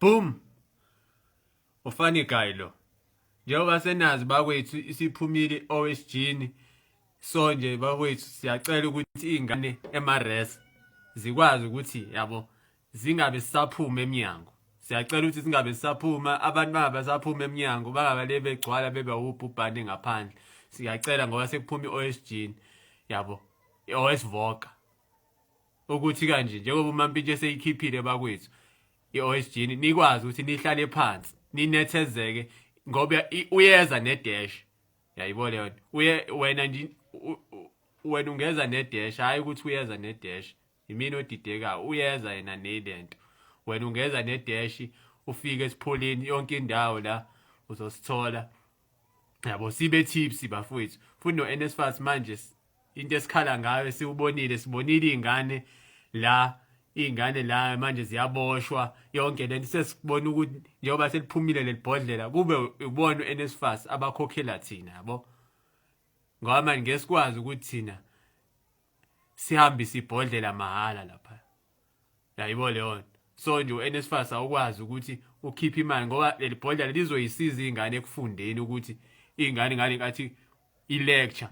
Boom. Ufani guy lo. Njengoba senazi bakwethu isiphumile OSG so nje bakwethu siyacela ukuthi izingane ema-res zikwazi ukuthi yabo zingabe sisaphuma emnyango. Siyacela ukuthi singabe sisaphuma abantu bangabe basaphuma emnyango bangabale begcwala bebe ubhubhane ngaphandle. Siyacela ngoba sekuphuma i-OSG yabo i-OS Voka. Ukuthi kanje njengoba uMampintsha eseyikhiphile bakwethu i-OSG nikwazi ukuthi nihlale phansi ninethezeke ngoba uyeza nedash yayibona leyo nto uye wena nje wena ungeza nedash hayi ukuthi uyeza nedash yimina odidekayo uyeza yena nelento wena ungeza nedash ufike esipholeni yonke indawo la uzosithola yabo sibe tips bafowethu futhi no-NSFAS manje into esikhala ngayo siwubonile sibonile izingane la izingane la manje ziyaboshwa yonke lento sesibona ukuthi njengoba seliphumile lelibhodlela kube ubona uNSFAS abakhokhela thina yabo ngoba manje ngeke sikwazi ukuthi thina sihambise ibhodlela mahhala lapha yayibo leyo nto so nje uNSFAS awukwazi ukuthi ukhiphe imali ngoba leli bhodlela lizoyisiza ingane ekufundeni ukuthi ingane ngale nkathi i-lecture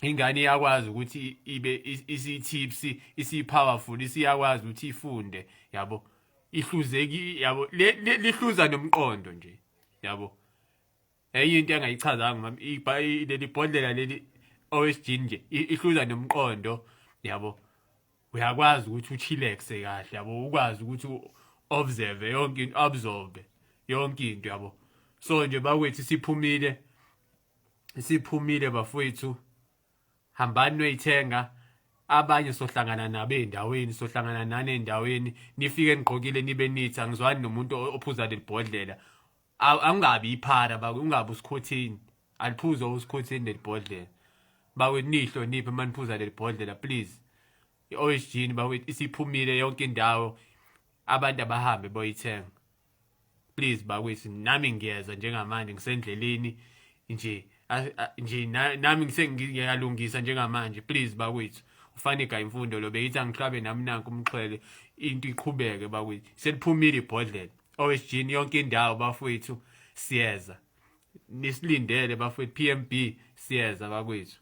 ingane iyakwazi ukuthi ibe isi-tips isi-powerful isiyakwazi ukuthi ifunde yabo ihluzeki yabo lihluza nomqondo nje yabo enye into engayichazanga mama leli bhodlela leli OSG nje ihluza nomqondo yabo uyakwazi ukuthi uchillaxe kahle yabo ukwazi ukuthi observe yonke into absorb yonke into yabo so nje bakwethu siphumile siphumile bafowethu hambani noyithenga abanye sohlangana nabo ey'ndaweni sohlangana nani ey'ndaweni nifike nigqokile nibe nithi angizwani nomuntu ophuza leli bhodlela angabi iphara bake ungabi usikhotheni aliphuze usikhotheni leli bhodlela bakwethu nihloniphe uma niphuza leli bhodlela please i-OSG bakwethu isiphumile yonke indawo abantu abahambe boyithenga please bakwethu nami ngiyeza njengamanje ngisendleleni nje nje nami ngisengiyalungisa njengamanje please bakwethu ufanika imfundo lo beyithi angihlabe nami nanku umxhwele into iqhubeke bakwethu seliphumile ibhodlela OSG yonke indawo bafowethu siyeza nisilindele bafowethu PMB siyeza bakwethu.